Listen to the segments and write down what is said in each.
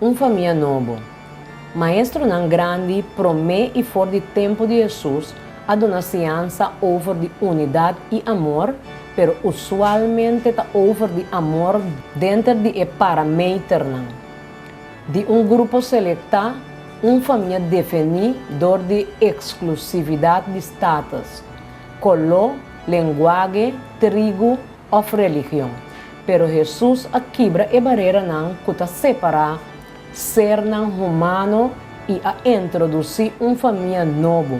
Un famia nobo. Maestronan grandi promé i for di tempu di Hesus a duna siñansa over di unidat i amor, pero usualmente ta over di amor denter di e parameternan di un grupo selektá, un famia defení dor di eksklusividat di status, koló, lenguage, trigu òf religion. Pero Hesus a kibra e bareranan ku ta separá sernan humano i a introdusí un famia nobo,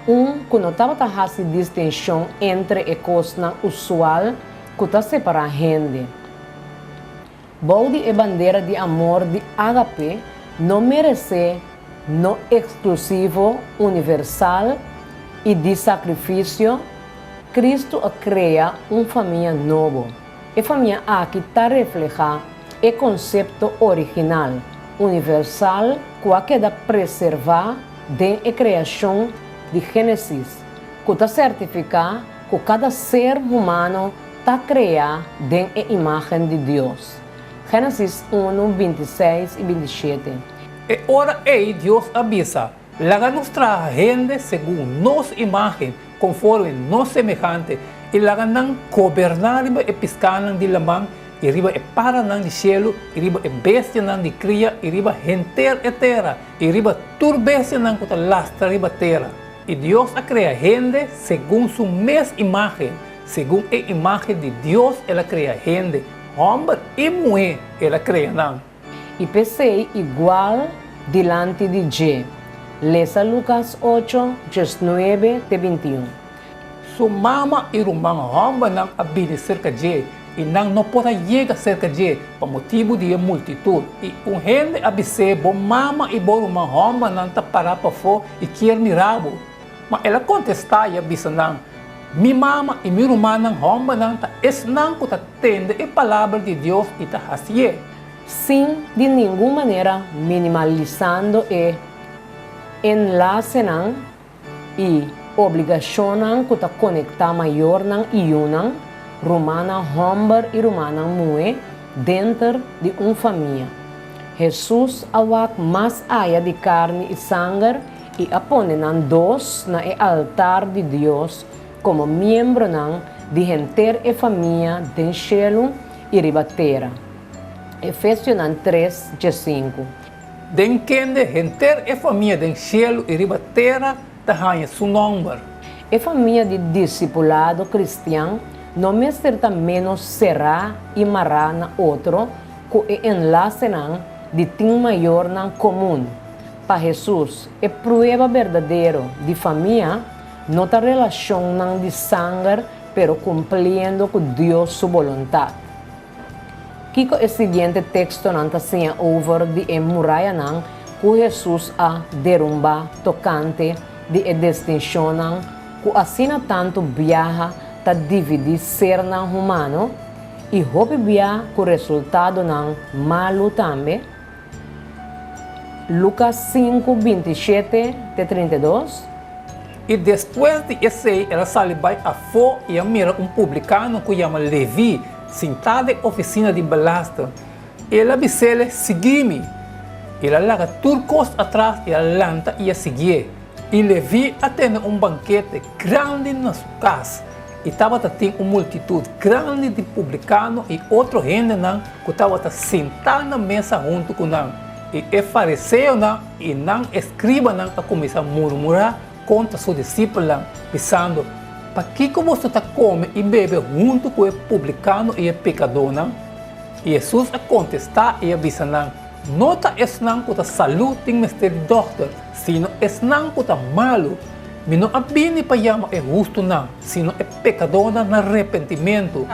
un ku no tabata hasi distinshon entre e kosnan usual ku ta separá hende. Bou di e bandera di amor di ágape no meresé, no eksklusivo, universal i di sakrifisio, Kristu a krea un famia nobo. E famia aki ta reflehá e konsepto original, universal ku a keda preservá den e kreashon di Génesis, ku ta sertifiká ku kada ser humano ta kreá den e imágen di Dios. Génesis unu, 26 i 27. E ora ei Dios a bisa, Laga nos traha hende segun nos imágen, konforme nos semehante, i laga nan goberná riba e piskánan di laman, i riba e paranan di shelu, i riba e bestianan di kria, i riba henter e tera, i riba tur bestianan ku ta lastra riba tera. I Dios a krea hende segun su mes imágen, segun e imágen di Dios el a krea hende, hòmber i muhé el a krea nan. I p'esei igual dilanti di dje. Lesa Lukas ocho, 19 te 21. Su mama i ruman hòmbernan a bini serka dje, i nan no por a yega serka dje pa motibu di e multitut. I un hende a bis'é, Bo mama i bo ruman hòmbernan ta pará pafó i kier mira bo. Ma el a kontestá i a bisa nan, Mi mama i mi rumannan hòmbernan ta esnan ku ta tende e palabra di Dios i ta hasié. Sin di ningun manera minimalisando e enlasenan i obligashonnan ku ta konektá mayornan i yunan, rumannan hòmber i rumannan muhé denter di un famia. Hesus a wak mas aya di karni i sanger i a pone nan dos na e altar di Dios komo miembronan di henter e famia den shelu i riba tera. Efesionan tres, 15. Den kende henter e famia den shelu i riba tera ta haña su nòmber. E famia di disipulado kristian no mester ta ménos será i mará na otro ku e enlasenan di tin mayornan komun. Pa Hesus, e prueba berdadero di famia no ta relashonnan di sanger pero kumpliendo ku Dios su boluntat. Kiko e siguiente tekstonan ta siña over di e murayanan ku Hesus a derumbá tokante di e distinshonnan ku asina tantu biaha ta dividí sernan humano i hopi bia ku resultadonan malu tambe? Lukas sinku, 27 te 32. I despues di esei el a sali bai afó i a mira un publikano ku yama Leví sintá den ofisina di belasting. El a bis'é, Sigui mi. El a laga tur kos atras i a lanta i a siguié. I Leví a tene un bankete grandi na su kas, i tabata tin un multitut grandi di publikano i otro hendenan ku tabata sintá na mesa huntu ku nan. I e fariseonan i nan eskribanan a kuminsá murmurá kontra su disipelnan, bisando, Pakiko boso ta kome i bebe huntu ku e publikano i e pekadónan? I Hesus a kontestá i a bisa nan, No ta esnan ku ta salú tin mester di dòkter, sino esnan ku ta malu. Mi no a bini pa yama e hustunan, sino e pekadónan na repentimentu.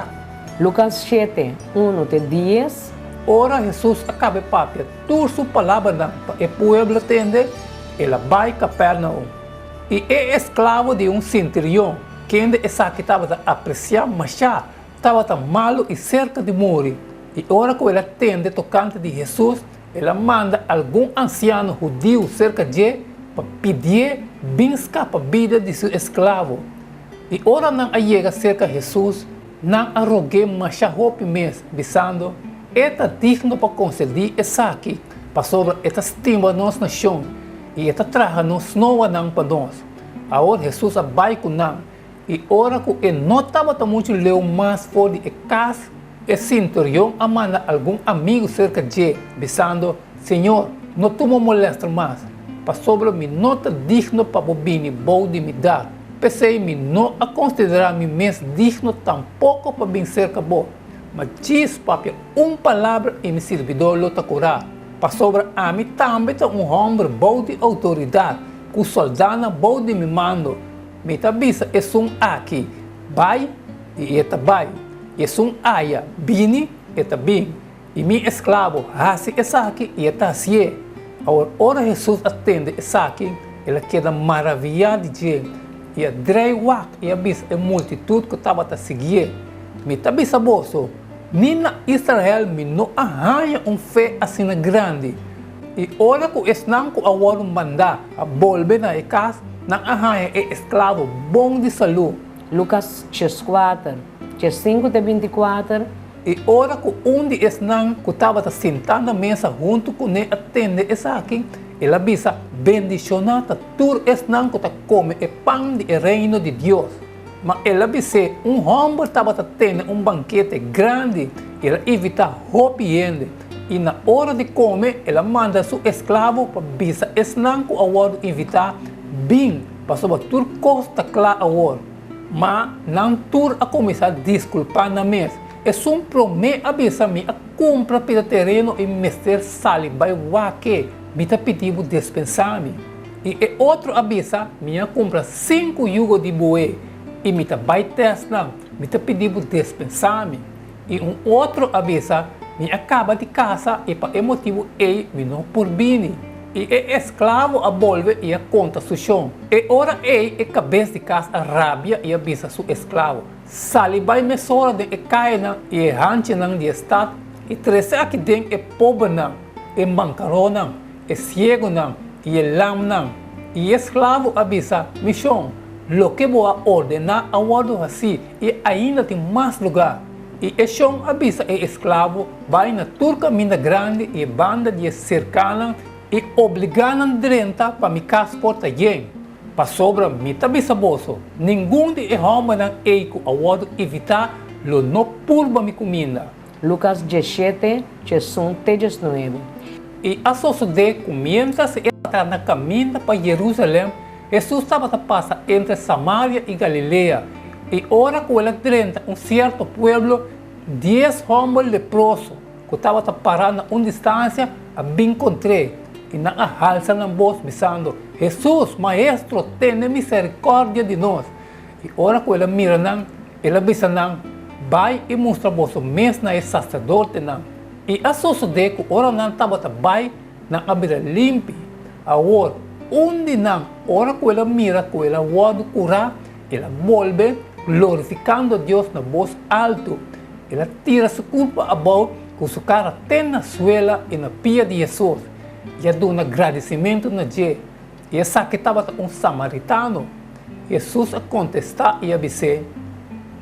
Lukas shete, unu te dies. Ora Hesus a kaba e papia tur su palabranan pa e pueblo tende, el a bai Kapernaum. I e esklabo di un senturion, kende esaki tabata apresiá mashá, tabata malu i serka di muri. I ora ku el a tende tokante di Hesus, el a manda algun ansiano hudiu serka dje pa pidié bin skapa bida di su esklabo. I ora nan a yega serka Hesus, nan a rog'é masha hopi mes, bisando, E ta digno pa konsedí esaki. pasobra e ta stima nos nashon i e ta traha nos snoanan pa nos. Awor Hesus a bai ku nan, i ora ku e no tabata muchu leu mas for di e kas, e sinturion a manda algun amigu serka dje, bisando, Señor, no tuma molèster mas, pasobra mi no ta digno pa bo bini bou di mi dak. P'esei mi no a konsiderá mi mes digno tampoko pa bin serka bo. Ma djis papia un palabra i mi sirbidó lo ta kurá. Pasobra ami tambe ta un hòmber bou di outoridat, ku sòldánan bou di mi mando. Mi ta bisa esun aki, Bai, i e ta bai, i esun aya, Bini, e ta bin. I mi esklabo hasi esaki i e ta hasié. Awor ora Hesus a tende esaki, el a keda maraviyá di dje, i a drei wak i a bisa e multitut ku tabata siguié, Mi ta bisa boso, ni na Israel mi no a haña un fe asina grandi. I ora ku esnan ku a wòrdu mandá a bolbe na e kas, nan a haña e esklabo bon di salú. Lukas 14, 5 te 24. I ora ku un di esnan ku tabata sintá na mesa huntu kuné a tende esaki, el a bisa, Bendishoná ta tur esnan ku ta kome e pan di e Reino di Dios. Ma el a bis'é, Un hòmber tabata tene un bankete grandi, i el a invitá hopi hende. I na ora di kome, el a manda su esklabo pa bisa esnan ku a wòrdu invitá, Bin, pasobra tur kos ta kla awor. Ma nan tur a kuminsá diskulpá nan mes. Esun promé a bisa, Mi a kumpra pida tereno i mester sali bai wak-e. Mi ta pidi bo despensá mi. I e otro a bisa, Mi a kumpra sinku yugo di bué i mi ta bai tèst nan. Mi ta pidi bo despensá mi. I un otro a bisa, Mi a kaba di kasa i pa e motibu ei mi no por bini. I e esklabo a bolbe i a konta su shon. E ora ei e kabes di kas a rabia i a bisa su esklabo, Sali bai mesora den e kayanan i e hanchinan di e stat i trese aki den e pobernan, e mankaronnan, e siegunan i e lamnan. I e esklabo a bisa, Mi shon, loke bo a ordená a wòrdu hasí i ainda tin mas lugá. I e shon a bisa e esklabo, Bai na tur kaminda grandi i e banda di e serkánan i obligá nan drenta pa mi kas por ta yen. Pasobra mi ta bisa boso, ningun di e hòmbernan ei ku a wòrdu invitá lo no purba mi kuminda. Lukas 17, 11 te 19. I a sosodé ku miéntras e tabata na kaminda pa Jerusalèm, Hesus tabata pasa entre Samaria i Galilea, i ora ku el a drenta un sierto pueblo, dies hòmber leproso ku tabata pará na un distansia a bin kontr'é, i nan a halsa nan bos, bisando, Hesus, Maestro, tene miserikòrdia di nos! I ora ku el a mira nan, el a bisa nan, Bai i mustra boso mes na e saserdotenan. I a sosodé ku ora nan tabata bai, Nan a bira limpi. Awor, un di nan, ora ku el a mira ku el a wòrdu kurá, el a bolbe, glorifikando Dios na bos altu. El a tira su kurpa abou ku su kara te na suela i na pia di Hesus, i a duna gradisimentu na dje. I esaki tabata un samaritano. Hesus a kontestá i a bis'é,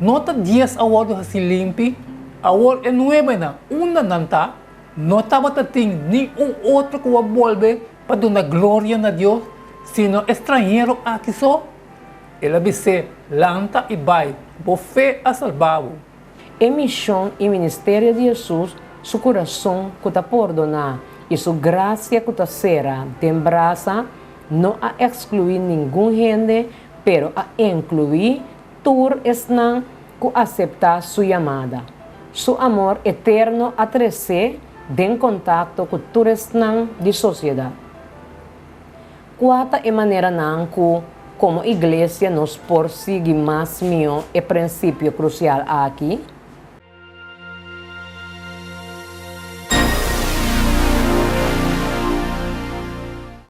No ta dies a wòrdu hasí limpi? Awor e nuebenan, unda nan ta? No tabata tin ni un otro ku a bolbe pa duna gloria na Dios, sino e stranhero aki so? El a bis'é, Lanta i bai, bo fe a salba bo. E mishon i ministerio di Hesus, su kurason ku ta pordoná i su grasia ku ta sera den brasa, no a ekskluí ningun hende, pero a inkluí Tur esnan ku aseptá su yamada. Su amor eterno a tres'é den kontakto ku tur esnan di sosiedat. Kua ta e maneranan ku, komo iglesia, nos por sigui mas mihó e prinsipio krusial aki?